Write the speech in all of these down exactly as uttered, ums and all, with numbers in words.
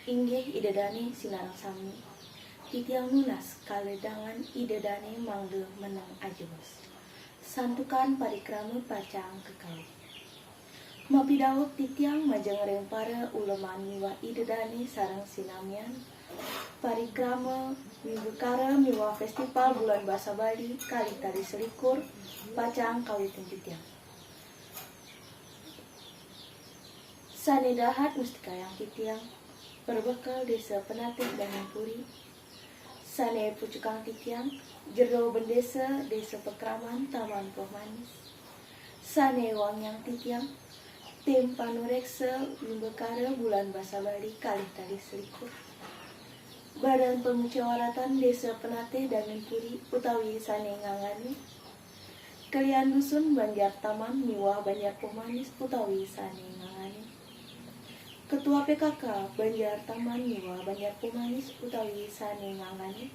Inggih Ida Dane sinareng sami. Titiang nunas kaledangan Ida Dane mangda meneng ajebos. Santukan parikrama pacang kakawi. Mapidauh titiang majeng ring para uleman miwah Ida Dane sareng sinamian, parikrama wimbakara miwah Festival Bulan Basa Bali kalih tali selikur pacang kawitin titiang. Sane dahat mustikayang titiang, perbekel Desa Penatih Dangin Puri. Sane pucukang titiang, jero bendesa Desa Pekraman Taman Puh Manis. Sane wangiang titiang, tim panureksa wimbakara Bulan Basa Bali kalih tali selikur. Badan Pemusyawaratan Desa Penatih Dangin Puri utawi sane nganggane. Kelian Dusun Banjar Taman miwah Banjar Puh Manis utawi sane nganggane. Ketua P K K Banjar Taman miwah Banjar Puh Manis utawi sane nganggane.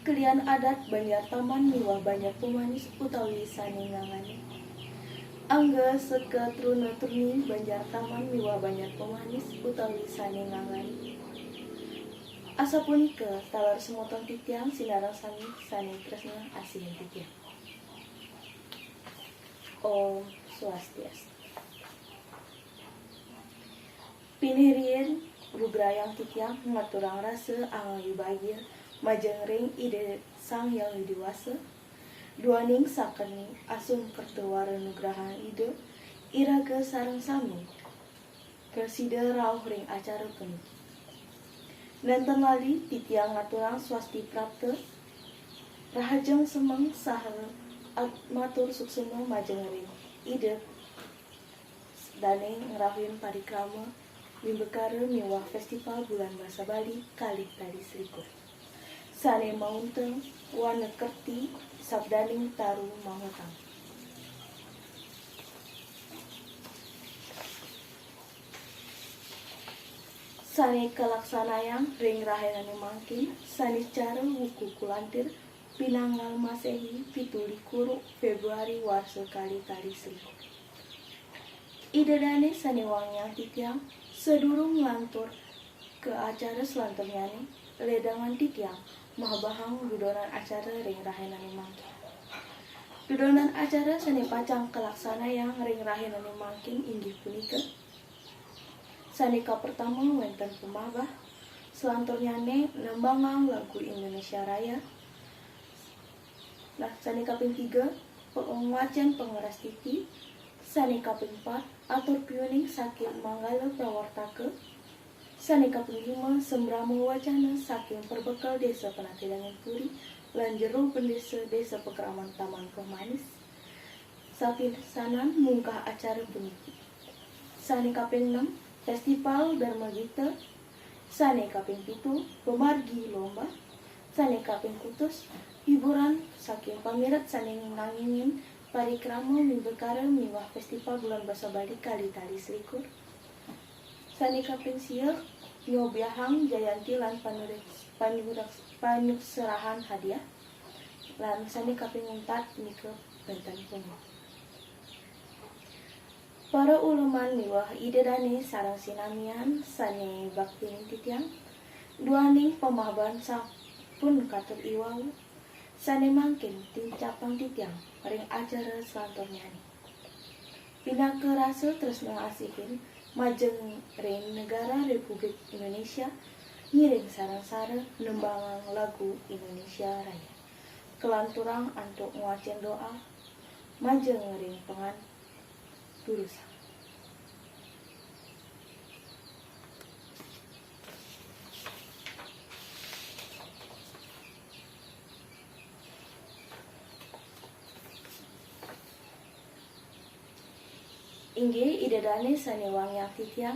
Kelian Adat Banjar Taman miwah Banjar Puh Manis utawi sane nganggane. Angga Seka Truna Truni Banjar Taman miwah Banjar Puh Manis utawi sane nganggane. Asapunika taler semeton titiang sinareng sami sane tresna asihin titiang. Om Swastiastu. Pinih riin, lugrayang titiang ngaturang rasa angayu bagia majeng ring Ida Sang Hyang Widi Wasa, duaning sangkaning asung kerta wara nugrahan Ida, iraga sareng sami prasida rauh ring acara puniki. Nenten lali titiang ngaturang swasti prapta, rahajeng semeng saha at-, matur suksma majeng ring Ida Dane ngrauhin parikrama wimbakara miwah Festival Bulan Basa Bali kalih tali selikur. Sane maunteng wana kerti sabdaning taru mahotang. Sane kalaksanayang ring rahinane mangkin, sane cara wuku kulantir pinanggal Masehi pitu likur Februari warsa kalih tali selikur. Ida dane sane wangiang titiang, sadurung nglantur ka acara salanturnyane, ledangan titiang mahbahang dudonan acara ring rahinane mangkin. Dudonan acara sane pacang kalaksanayang ring rahinane mangkin inggih punika, sane kapertama wenten pamahbah, salanturnyane nembangang lagu Indonesia Raya, nah, sane kaping tiga, pe-, ngwacen pangrastiti, sane kaping pat, atur piuning saking Manggala Prawartaka, sane kaping lima, sembrama wacana saking perbekel Desa Penatih Dangin Puri lan jero bendesa Desa Pekraman Taman Puh Manis. Sapisanan mungkah acara puniki. Sane kaping nem, Festival Dharma Gita. Sane kaping pitu, pamargi lomba. Sane kaping kutus, hiburan saking pamiret sane nangingin parikrama wimbakara miwah Festival Bulan Basa Bali kalih tali selikur. Sane kaping sia, nyobiahang jayanti lan panurik-, panurik-, panyukserahan hadiah. Lan sane kaping untat nika benten pungu. Para uleman miwah Ida Dane sareng sinamian sane bakti ning titiang, duaning pamahban sampun katur iwau, sane mangkin tincapang titiang ring acara salanturnyane. Pinaka rasa tresna asihin majeng ring Negara Republik Indonesia, ngiring sareng-sareng nembangang lagu Indonesia Raya. Kalanturang antuk ngwacen doa, majeng ring pangan durusang. Inggih, Ida Dane sane wangiang titiang,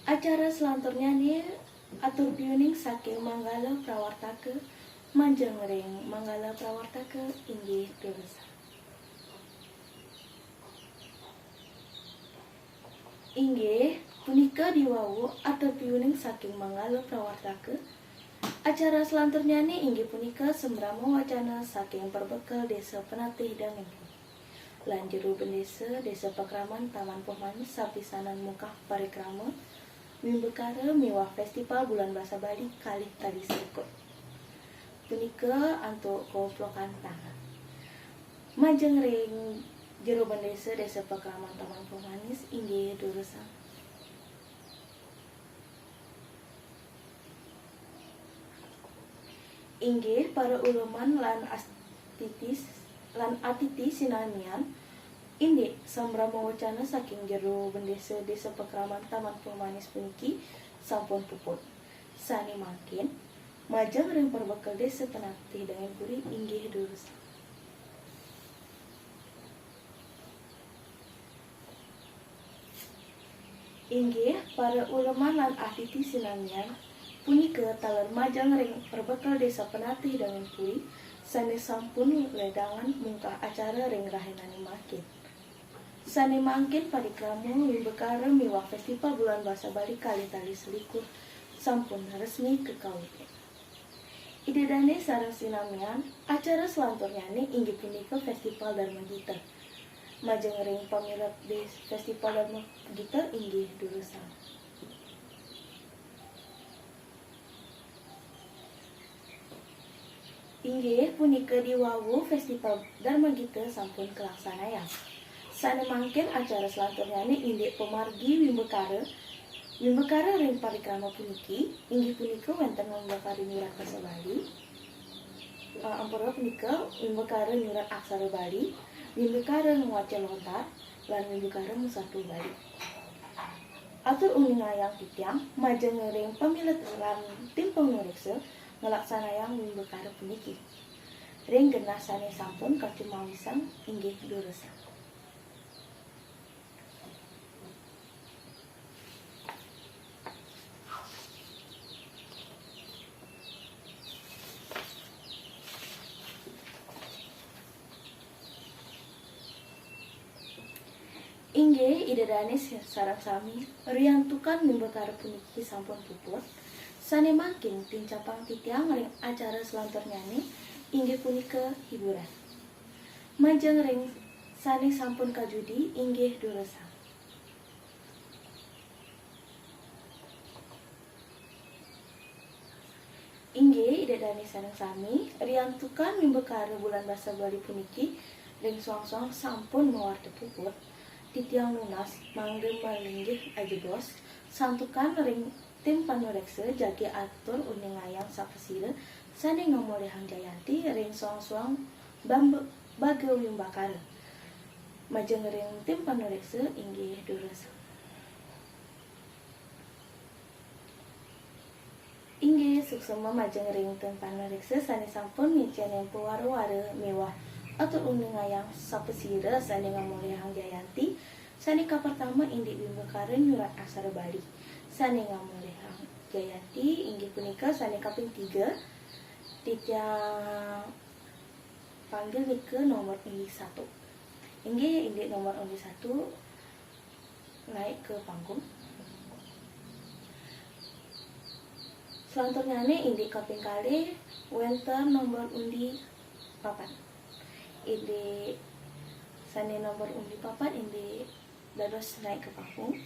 acara salanturnyane atur piuning saking Manggala Prawartaka, majeng ring Manggala Prawartaka, inggih durusang. Inggih, punika diwau atur piuning saking Manggala Prawartaka. Acara salanturnyane inggih punika sembrama wacana saking perbekel Desa Penatih Dangin Puri lan jero bendesa Desa Pakraman Taman Puh Manis sapisanan mungkah parikrama Wimbakara miwah Festival Bulan Basa Bali kalih tali selikur. Punika antuk koplokan tangan. Majeng ring jero bendesa Desa Pakraman Taman Pemanis inggih durusang. Inggih, para uleman lan astitis, lan atiti sinamian, indik sambrama wacana saking jero bendesa Desa Pakraman Taman Pemanis puniki sampun puput. Sane mangkin, majeng ring perbekel Desa Penatih Dangin Puri inggih durusang. Inggih, para uleman lan atiti sinamian, punika taler majeng ring perbekel Desa Penatih Dangin Puri, sane sampun ledangan mungkah acara ring rahinane mangkin. Sane mangkin parikrama wimbakara miwah Festival Bulan Basa Bali kalih tali selikur sampun resmi kakawitin. Ida dane sareng sinamian, acara selanturnyane inggih punika Festival Dharma Gita. Majeng ring pamilet di Festival Dharma Gita inggih durusang. Inggih punika diwawu Festival Dharma Gita sampun kalaksanayang. Sane mangkin acara selanturnyane indik pamargi wimbakara. Wimbakara ring parikrama puniki inggih punika wenten wimbakara nyurat basa Bali, eh, ampura punika wimbakara nyurat aksara Bali, wimbakara ngwaca lontar, lan wimbakara masatua Bali. Atur uningayang titiang majeng ring pamilet lan tim panureksa nglaksanayang wimbakara puniki. Ring genah sane sampun kacumawisang inggih durusang. Inggih, Ida Dane sareng sami, riantukan wimbakara puniki sampun puput, sane mangkin tincapang titiang ring acara selanturnyane, inggih punika hiburan. Majeng ring sane sampun kajudi, inggih durusang. Inggih, Ida Dane sareng sami, riantukan wimbakara Bulan Basa Bali puniki ring soang-soang sampun mawarta puput, titiang nunas mangda malinggih ajebos, santukan ring tim panureksa jagi atur uningayang sapasira sane ngamolihang jayanti ring soang-soang bamba-, baga wimbakara. Majeng ring tim panureksa inggih durusang. Inggih, suksma majeng ring tim panureksa sane sampun ngicenin pawara-wara miwah atur uningayang sapasira sane ngamolihang jayanti. Sane kapertama indik wimbakara nyurat aksara Bali. Sane ngamolihang jayanti inggih punika sane kaping tiga. Titiang panggil nika nomor undi satu. Inggih, indik nomor undi satu naik ke panggung. Selanturnyane indik kaping kalih wenten nomor undi papat. Indik sane nomor undi papat indik dados naik ke panggung.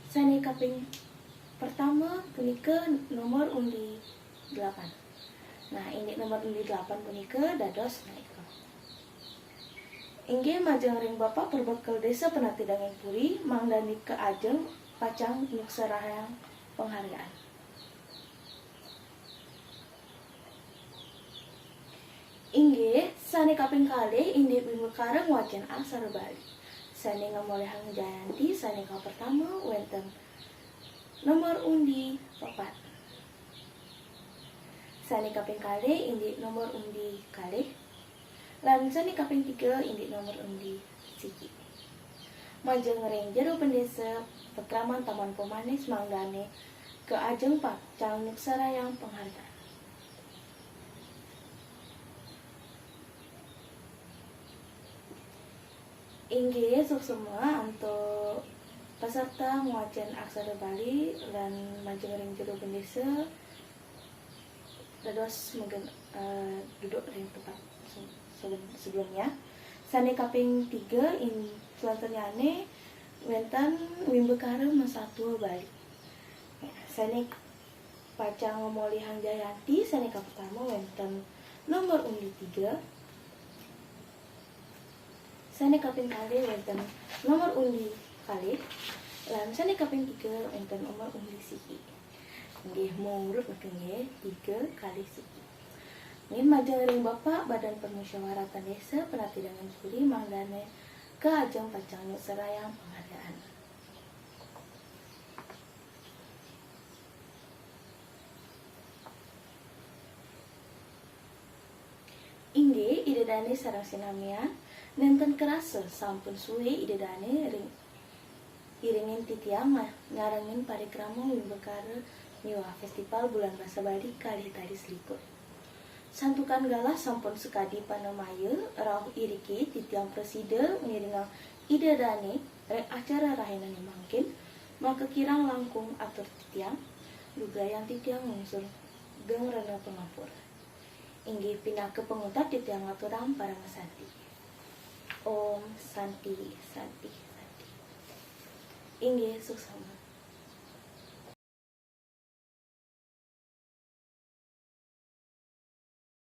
Sane kaping pertama punika nomor undi delapan. Nah, indik nomor undi delapan punika dados naik ke panggung. Inggih majeng ring Bapak Perbekel Desa Penatih Dangin Puri, mangda nika ajeng pacang nyukserahayang penghargaan. Inggih, sane kaping kalih indik wimbakara ngwacen aksara Bali. Sane ngamolihang jayanti sane kapertama wenten nomor undi papat. Sane kaping kalih indik nomor undi kalih. Lan sane kaping tiga indik nomor undi siji. Majeng ring jero bendesa Pakraman Taman Pemanis mangdane ka ajeng pacang nyukserahayang penghargaan. Inggih, suksma antuk peserta ngwacen aksara Bali lan majeng ring jero bendesa dados megen-, eh, duduk ring tempat se-, se-, sebelumnya. Sane kaping tiga in-, selanturnyane wenten wimbakara masatua Bali. Sané pacang ngamolihang Jayanti, sané kapertama wénten nomor undi tiga, sané kaping kalih wénten nomor undi kalih, lan sané kaping tiga wénten nomor undi siki. Inggih, murub niki nggih, tiga kalih siki. Nggih, majeng ring Bapak Badan Permusyawaratan Desa Penatidangan Puri mangdané ka ajeng pacang nyuksrahang penghargaan. Inggih, Ida Dané sareng sinamian, nénten kerasa sampun sué Ida Dané ring iringin titiang ma-, nyarengin parikrama wimbakara miwah Festival Bulan Basa Bali kalih tali selikur. Santukan galah sampun sakadi panamaya rauh iriki titiang prasida ngiringang Ida Dané ring acara rahinané mangkin, maka kirang langkung atur titiang, dugrayang titiang ngungsung geng rena pangampura. Inggih pinaka panguntat titiang ngaturang paramasanti. Om Santi, Santi, Santi. Inggih, suksma.